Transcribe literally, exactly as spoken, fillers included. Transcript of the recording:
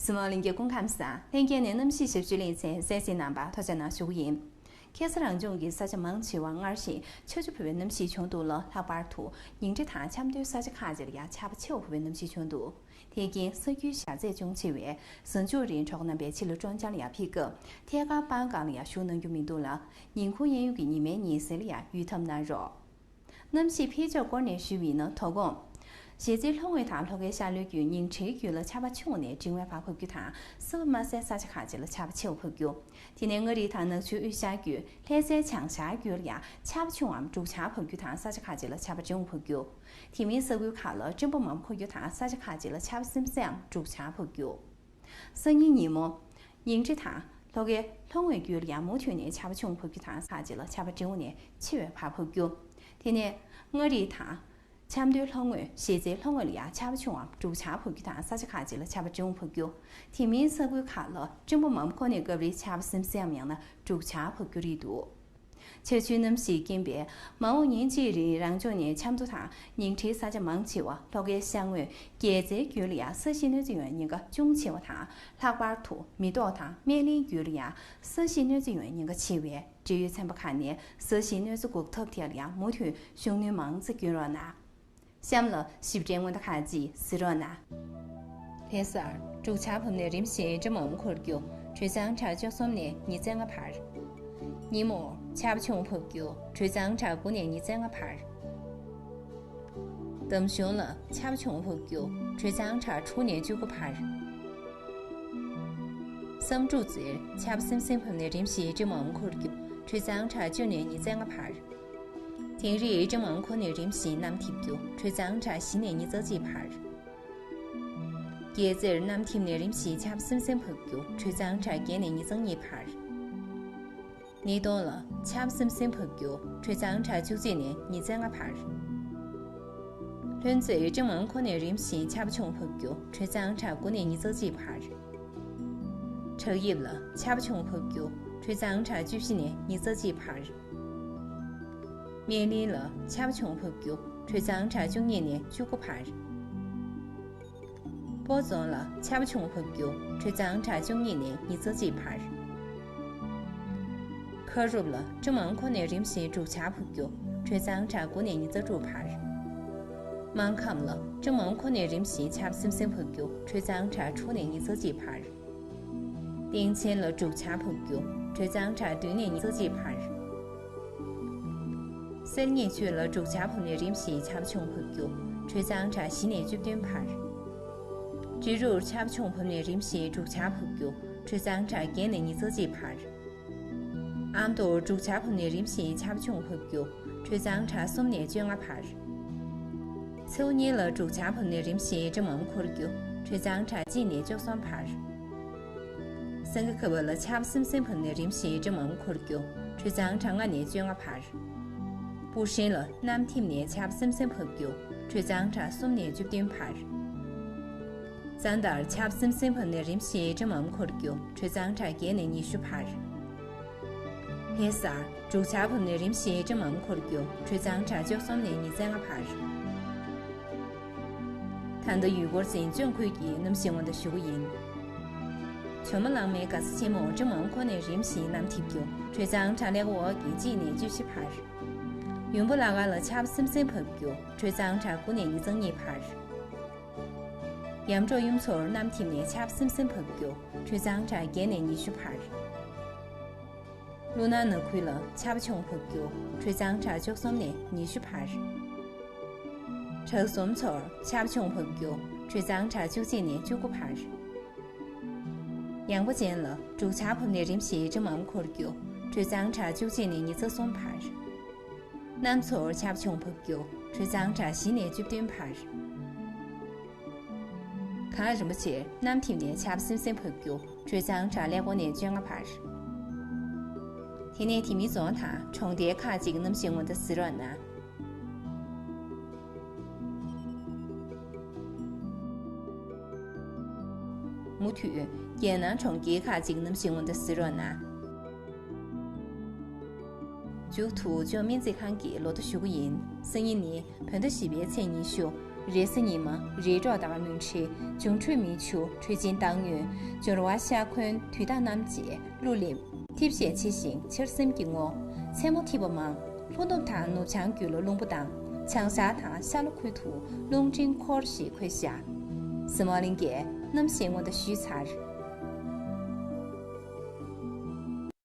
གཟིགས་མོ་ལྷན་རྒྱས་སྐུ་ཁམས་བཟང་། ལྷན་རྒྱས་ནས་གནམ་གཤིས་ཞབས་ཞུ་ལེ་ཚན་གསན་གཟིགས་གནང་བར་ཐུགས་རྗེ་གནང་ཞུ་གི་ཡིན། ཁ་སང་རང་ལྗོངས་ཀྱི་ས་ཆ་མང་ཆེ་བར་སྔར་བཞིན་ཆར་ཆུ་བབས་པའི་གནམ་གཤིས་བྱུང་འདུག་ལ། ལྷག་པར་དུ་ཉིང་ཁྲི་དང་ཆབ་མདོའི་ས་ཆ་ཁག་ཅིག་ལ་ཡང་ཆར་པ་ཆེ་བ་ཕབ་པའི་གནམ་གཤིས་བྱུང་འདུག་དེ་རྐྱེན་ས་རྒྱུའི་བཞའ་ཚན་ཅུང་ཆེ་བས་གཟའ་མཇུག་རིང་གྲོགས་རྣམ་པས་ཕྱི་ལ་སྤྲོ་འཆམ་ལ་ཡང་ཕེབས་སྐབས་ཐད་ཀར་སྤང་ཁང་ལ་ཡང་བཞུགས་གནང་རྒྱུ་མི་འདུག་ལ། ཉིན་གུང་གཡས་གཡོན་གྱི་ཉི་མའི་ཉི་ཟེར་ལ་ཡང་གཡོལ་ཐབས་གནང་རོགས། གནམ་གཤིས་འཕེལ་ཕྱོགས་སྐོར་ནས་ཞུས་པ་ཡིན་ན། དོ་དགོང་གཞིས་རྩེ་ལྷོ་ངོས་དང་ལྷོ་ཁའི་ཤར་ལྷོའི་རྒྱུད། ཉིང་ཁྲིའི་རྒྱུད་ལ་ཆར་པ་ཆུང་བ་ནས་འབྲིང་བའི་བར་ཕབ་རྒྱུ་དང་། གསར་པ་དམར་སེར་ས་ཆ་ཁག་ཅིག་ལ་ཆར་པ་ཆེ་བ་ཕབ་རྒྱུ། དེ་ནས་མངའ་རིས་དང་ནག་ཆུའི་དབུས་ཤར་རྒྱུད། ལྷ་སའི་བྱང་ཤར་རྒྱུད་ལ་ཡང་ཆར་པ་ཆུང་བའམ་འབྲུག་ཆར་ཕབ་རྒྱུ་དང་། ས་ཆ་ཁག་ཅིག་ལ་ཆར་པ་འབྲིང་བ་ཕབ་རྒྱུ། དེ་མིན་ས་ཁུལ་ཁག་ལ་སྤྲིན་པ་མང་པོ་འཁོར་རྒྱུ་དང་། ས་ཆ་ཁག་ཅིག་ལ་ཆར་པ་སིམ་སིམ་འབྲུག་ཆར་ཕབ་རྒྱུ། སང་ཉིན་ཉིན་མོ། ཉིང་ཁྲི་དང་ལྷོ་ཁའི་ལྷོ་ངོས་རྒྱུད་ལ་ཡང་མུ་མཐུད་ནས་ཆར་པ་ཆུང་བ་ཕབ་རྒྱུ་དང་། ས་ཆ་ཁག་ཅིག་ལ་ཆར་པ་འབྲིང་བ་ནས་ཆེ་བའི་བར་ཕབ་རྒྱུ། དེ་ནས་མངའ་རིས་དང་ཆབ་མདོའི་ལྷོ་ངོས། གཞིས་རྩེའི་ལྷོ་ངོས་ལ་ཡང་ཆར་པ་ཆུང་བའམ་འབྲུག་ཆར་ཕབ་རྒྱུ་དང་། ས་ཆ་ཁག་ཅིག་ལ་ཆར་པ་འབྲིང་བ་ཕབ་རྒྱུ། དེ་མིན་ས་ཁུལ་ཁག་ལ་སྤྲིན་པ་མང་པོ་འཁོར་ནས་སྐབས་རེ་ཆར་པ་སིམ་སིམ་ཡང་ན་འབྲུག་ཆར་ཕབ་རྒྱུ་རེད་འདུག་ཆར་ཆུའི་གནམ་གཤིས་རྐྱེན་པས་མ་འོངས་ཉིན་གཅིག་རིང་རང་ལྗོངས་ནས་ཆབ་མདོ་དང་ཉིང་ཁྲིའི་ས་ཆ་མང་ཆེ་བ། ལྷོ་ཁའི་ཤར་ངོས་རྒྱལ་རྩེའི་རྒྱུད་ལ་ཡང་ས་གཞི་གནོད་འཚེ་ཡོང་བའི་ཉེན་ཁ་ཅུང་ཆེ་བ་དང་། ལྷག་པར་དུ་མེ་ཏོག་དང་སྨན་གླིང་རྒྱུད་ལ་ཡང་ས་གཞི་གནོད་འཚེ་ཡོང་བའི་ཉེན་ཁ་ཆེ་བས། འབྲེལ་ཡོད་ཚན་པ་ཁག་ནས་ས་གཞི་གནོད་འཚེ་འགོག་ཐབས་ཐད་ལ་ཡང་མུ་མཐུད་ཤུགས་སྣོན་མང་ཙམ་བསྐྱོན་རོགས་གནང་། གཤམ་ལ་ཞིབ་ཕྲའི་སྔོན་བརྡ་ཁག་ཅིག་གཟིགས་རོགས་གནང་། ལྷ་སར་འབྲུག་ཆར་བབས་ནས་རིམ་བཞིན་སྤྲིན་མང་འཁོར་རྒྱུ། དྲོད་གཙང་ཕྲ་བཅུ་གསུམ་ནས་ཉི་ཤུ་རྩ་ལྔ་བར། ཉིན་མོར་ཆར་པ་ཆུང་བབས་རྒྱུ། དྲོད་གཙང་ཕྲ་དགུ་ནས་ཉི་ཤུ་རྩ་ལྔ་བར། འདམ་གཞུང་ལ་ཆར་པ་ཆུང་བབས་རྒྱུ། དྲོད་གཙང་ཕྲ་དྲུག་ནས་བཅུ་དགུ་བར། བསམ་གྲུབ་རྩེར་ཆར་པ་སིམ་སིམ་བབས་ནས་རིམ་བཞིན་སྤྲིན་མང་འཁོར་རྒྱུ། དྲོད་གཙང་ཕྲ་བཅུ་ནས་ཉི་ཤུ་རྩ་ལྔ་བར། དིང་རིར་སྤྲིན་མང་འཁོར་ནས་རིམ་བཞིན་གནམ་འཐིབས་རྒྱུ། དྲོད་གཙང་ཕྲ་བཞི་ནས་ཉི་ཤུ་རྩ་གཅིག་བར། རྒྱལ་རྩེར་གནམ་འཐིབས་ནས་རིམ་བཞིན་ཆར་པ་སིམ་སིམ་བབས་རྒྱུ། དྲོད་གཙང་ཕྲ་བརྒྱད་ནས་ཉི་ཤུ་རྩ་གཉིས་བར། ཉིས་སྟོང་ལ་ཆར་པ་སིམ་སིམ་བབས་རྒྱུ། དྲོད་གཙང་ཕྲ་བཅུ་གཅིག་ནས་ཉི་ཤུ་རྩ་ལྔ་བར། ལྷུན་རྩེར་སྤྲིན་མང་འཁོར་ནས་རིམ་བཞིན་ཆར་པ་ཆུང་བབས་རྒྱུ། དྲོད་གཙང་ཕྲ་དགུ་ནས་ཉི་ཤུ་རྩ་གཅིག་བར། བྲག་གཡབ་ལ་ཆར་པ་ཆུང་བབས་རྒྱུ། དྲོད་གཙང་ཕྲ་བཅུ་བཞི་ནས་ཉི་ཤུ་རྩ་གཅིག་བར། སྨན་གླིང་ལ་ཆར་པ་ཆུང་བབས་རྒྱུ། དྲོད་གཙང་ཕྲ་བཅུ་གཉིས་ནས་བཅུ་དགུ་བར། སྤོ་རྫོང་ལ་ཆར་པ་ཆུང་བབས་རྒྱུ། དྲོད་གཙང་ཕྲ་བཅུ་གཉིས་ནས་ཉི་ཤུ་རྩ་གཅིག་བར། ཁ་རུབ་ལ་སྤྲིན་མང་འཁོར་ནས་རིམ་བཞིན་འབྲུག་ཆར་བབས་རྒྱུ། དྲོད་གཙང་ཕྲ་དགུ་ནས་ཉི་ཤུ་རྩ་དྲུག་བར། སྨར་ཁམས་ལ་སྤྲིན་མང་འཁོར་ནས་རིམ་བཞིན་ཆར་པ་སིམ་སིམ་བབས་རྒྱུ། དྲོད་གཙང་ཕྲ་དྲུག་ནས་ཉི་ཤུ་རྩ་གཅིག་བར། སྟེང་ཆེན་ལ་འབྲུག་ཆར་བབས་རྒྱུ། དྲོད་གཙང་ཕྲ་བདུན་ནས་ཉི་ཤུ་རྩ་གཅིག་བར། གསེར་རྙེད་ཆུས་ལ་འབྲུག་ཆར་བབས་ནས་རིམ་བཞིན་ཆར་པ་ཆུང་བབས་རྒྱུ། དྲོད་གཙང་ཕྲ་བཞི་ནས་བཅུ་བདུན་བར། སྤྲེའུར་ཆར་པ་ཆུང་བབས་ནས་རིམ་བཞིན་འབྲུག་ཆར་བབས་རྒྱུ། དྲོད་གཙང་ཕྲ་བརྒྱད་ནས་ཉི་ཤུ་རྩ་གཅིག་བར། ཨ་མདོར་འབྲུག་ཆར་བབས་ནས་རིམ་བཞིན་ཆར་པ་ཆུང་བབས་རྒྱུ། དྲོད་གཙང་ཕྲ་གསུམ་ནས་བཅོ་ལྔ་བར། མཚེའུ་གཉིས་ལ་འབྲུག་ཆར་བབས་ནས་རིམ་བཞིན་སྤྲིན་མང་འཁོར་རྒྱུ། དྲོད་གཙང་ཕྲ་གཅིག་ནས་བཅུ་གསུམ་བར། སེང་གེ་ཁ་བ་ལ་ཆར་པ་སིམ་སིམ་བབས་ནས་རིམ་བཞིན་སྤྲིན་མང་འཁོར་རྒྱུ། དྲོད་གཙང་ཕྲ་ལྔ་ནས་བཅོ་ལྔ་བར། སྤུ་ཧྲེང་ལ་གནམ་འཐིབས་ནས་ཆར་པ་སིམ་སིམ་བབས་རྒྱུ། དྲོད་གཙང་ཕྲ་གསུམ་ནས་བཅུ་བདུན་བར། རྫ་མདར་ཆར་པ་སིམ་སིམ་བབས་ནས་རིམ་བཞིན་སྤྲིན་མང་འཁོར་རྒྱུ། དྲོད་གཙང་ཕྲ་བརྒྱད་ནས་ཉི་ཤུ་བར། ལྷ་སར་འབྲུག་ཆར་བབས་ནས་རིམ་བཞིན་སྤྲིན་མང་འཁོར་རྒྱུ། དྲོད་གཙང་ཕྲ་བཅུ་གསུམ་ནས་ཉི་ཤུ་རྩ་ལྔ་བར། ད་ལྟ་ཡུལ་སྐོར་འཛིན་སྐྱོང་ཁུལ་གྱི་གནམ་གཤིས་སྔོན་བརྡ་ཞུ་གི་ཡིན། ཇོ་མོ་གླང་མའི་མགར་ས་ཆེན་མོར་སྤྲིན་མང་འཁོར་ནས་རིམ་བཞིན་གནམ་འཐིབས་རྒྱུ། དྲོད་གཙང་ཕྲ་ཀླད་ཀོར་འོག་གི་གཅིག་ནས་བཅུ་བཞི་བར། ཡུམ་བུ་བླ་མཁར་ལ་ཆར་པ་སིམ་སིམ་བབས་རྒྱུ། དྲོད་གཙང་ཕྲ་དགུ་ནས་ཉི་ཤུ་རྩ་གཉིས་བར། ཡར་འབྲོག་གཡུ་མཚོར་གནམ་འཐིབས་ནས་ཆར་པ་སིམ་སིམ་བབས་རྒྱུ། དྲོད་གཙང་ཕྲ་བརྒྱད་ནས་ཉི་ཤུ་བར། ཀླུ་ནང་ནགས་ཁུལ་ལ་ཆར་པ་ཆུང་བབས་རྒྱུ། དྲོད་གཙང་ཕྲ་བཅུ་གསུམ་ནས་ཉི་ཤུ་བར། བྲག་གསུམ་མཚོར་ཆར་པ་ཆུང་བབས་རྒྱུ། དྲོད་གཙང་ཕྲ་བཅུ་གཅིག་ནས་བཅུ་དགུ་བར། ཡངས་པ་ཅན་ལ་འབྲུག་ཆར་བབས་ནས་རིམ་བཞིན་སྤྲིན་མང་འཁོར་རྒྱུ། དྲོད་གཙང་ཕྲ་བཅུ་གཅིག་ནས་ཉི་ཤུ་རྩ་གསུམ་བར། གནམ་མཚོར་ཆར་པ་ཆུང་བབས་རྒྱུ། དྲོད་གཙང་ཕྲ་བཞི་ནས་བཅུ་བདུན་བར། གངས་རིན་པོ་ཆེར་གནམ་འཐིབས་ནས་ཆར་པ་སིམ་སིམ་བབས་རྒྱུ། དྲོད་གཙང་ཕྲ་ཀླད་ཀོར་ནས་བཅོ་ལྔ་བར། དེ་ནས་དེ་མིན་རྫོང་དང་གྲོང་རྡལ་ཁག་ཅིག་གི་གནམ་གཤིས་སྔོན་བརྡ་གཟིགས་རོགས་གནང་། མུ་མཐུད་རྒྱལ་ནང་གྲོང་ཁྱེར་ཁག་ཅིག་གི་གནམ་གཤིས་སྔོན་བརྡ་གཟིགས་རོགས་གནང་། མཇུག་ཏུ་ལྗོངས་སྨན་རྩིས་ཁང་གི་ལོ་ཐོ་ཞུ་གི་ཡིན། སང་ཉིན་ནི་བོད་ཟླ་བཞི་པའི་ཚེས་ཉི་ཤུ། རེས་གཟའ་ཉི་མ་རེས་འགྲོགས་དང་མུན་ཁྲི། འབྱུང་འཕྲོད་མེ་ཆུ་དྲོད་ཅན་སྟག་སྨྱོན། སྦྱོར་བ་ཤ་འཁོན་དུས་དང་རྣམ་བཅས་གླུ་ལེན། ཐིབས་ཤས་ཆེ་ཞིང་ཆར་ཟིམ་གྱི་སྔོ། མཚན་མོ་འཐིབས་པ་མང་། ལྷོ་ནུབ་དང་ནུབ་བྱང་རྒྱུད་ལ་རླུང་བུ་ལྡང་། བྱང་ཤར་དང་ཤར་ལྷོ་ཁུལ་དུ་རླུང་འཕྲིན་འཁོར་ཞེས་འཁོད་བཞག་གཟིགས་མོ་གླིང་གས་གནམ་གཤིས་སྔོན་བརྡ་ཞུས་ཚར།